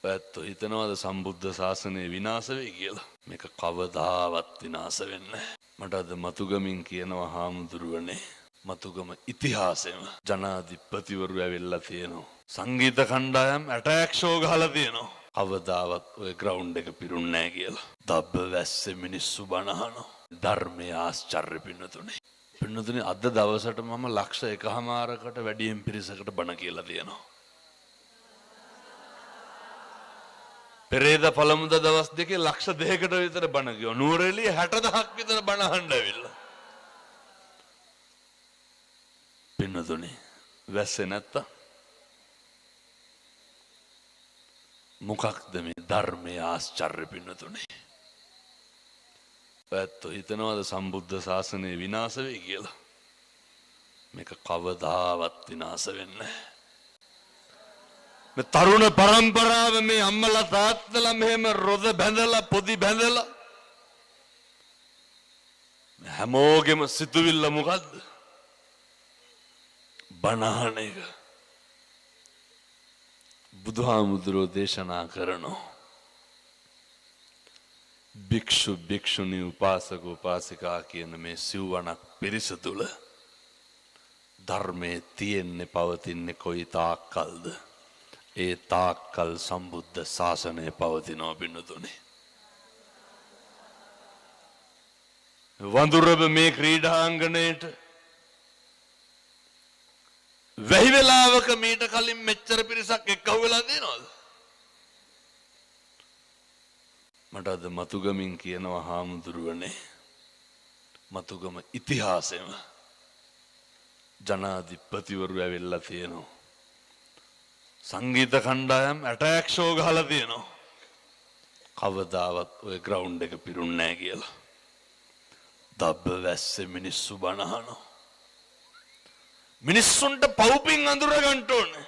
ඔයත් හිතනවාද සම්බුද්ධ ශාසනය විනාශ වෙයි කියලා? මේක කවදාවත් විනාශ වෙන්නේ නැහැ. මට අද මතුගමින් කියනවා හාමුදුරුවනේ, මතුගම ඉතිහාසෙම ජනාධිපතිවරු ඇවිල්ලා තියෙනවා. සංගීත කණ්ඩායම් ඇටැක් ෂෝ ගහලා තියෙනවා. කවදාවත් ඔය ග්‍රවුන්ඩ් එක පිරුන්නේ නැහැ කියලා. දබ්බ වැස්සේ මිනිස්සු බණ අහනවා. ධර්මයේ ආශ්චර්ය පින්නතුනේ. පින්නතුනේ, අද දවසට මම ලක්ෂ 1.5කට වැඩියෙන් පිරිසකට බණ කියලා තියෙනවා. පෙරේද පළමුද දවස් දෙකේ ලක්ෂ 2කට විතර බණ කිව්වා. නුවරඑළිය 60,000ක් විතර බණ අහන්න ඇවිල්ලා. පින්නතුනේ, වැස්සේ නැත්තම් මොකක්ද මේ ධර්මයේ ආශ්චර්ය පින්නතුනේ? ඔයත් හිතනවාද සම්බුද්ධ ශාසනය විනාශ වෙයි කියලා? මේක කවදාවත් විනාශ වෙන්නේ නැහැ. මේ තරුණ පරම්පරාව, මේ අම්මලා තාත්තලා මෙහෙම රොද බැඳලා පොදි බැඳලා හැමෝගෙම සිතුවිල්ල මොකද්ද? බණ අහන එක. බුදුහාමුදුරුවෝ දේශනා කරනවා, භික්ෂු භික්ෂුණී උපාසක උපාසිකා කියන මේ සිව්වණක් පිරිස තුල ධර්මයේ තියෙන්නේ පවතින්නේ කොයි තාක්කල්ද, ඒ තාක්කල් සම්බුද්ධ ශාසනය පවතිනවා පින්නතුනේ. වඳුරබ මේ ක්‍රීඩාංගණයට වැහි වෙලාවක මීට කලින් මෙච්චර පිරිසක් එක්කහුව වෙලා තියෙනවද? මට අද මතුගමින් කියනවා හාමුදුරුවනේ, මතුගම ඉතිහාසෙම ජනාධිපතිවරු ඇවිල්ලා තියෙනවා. සංගීත කණ්ඩායම් ඇටැක් ෂෝ ගහලා තියෙනවා. කවදාවත් ඔය ග්‍රවුන්ඩ් එක පිරුන්නේ නැහැ කියලා. දබ්බ වැස්සේ මිනිස්සු බණ අහනවා. මිනිස්සුන්ට පව්පින් අඳුර ගන්න ඕනේ.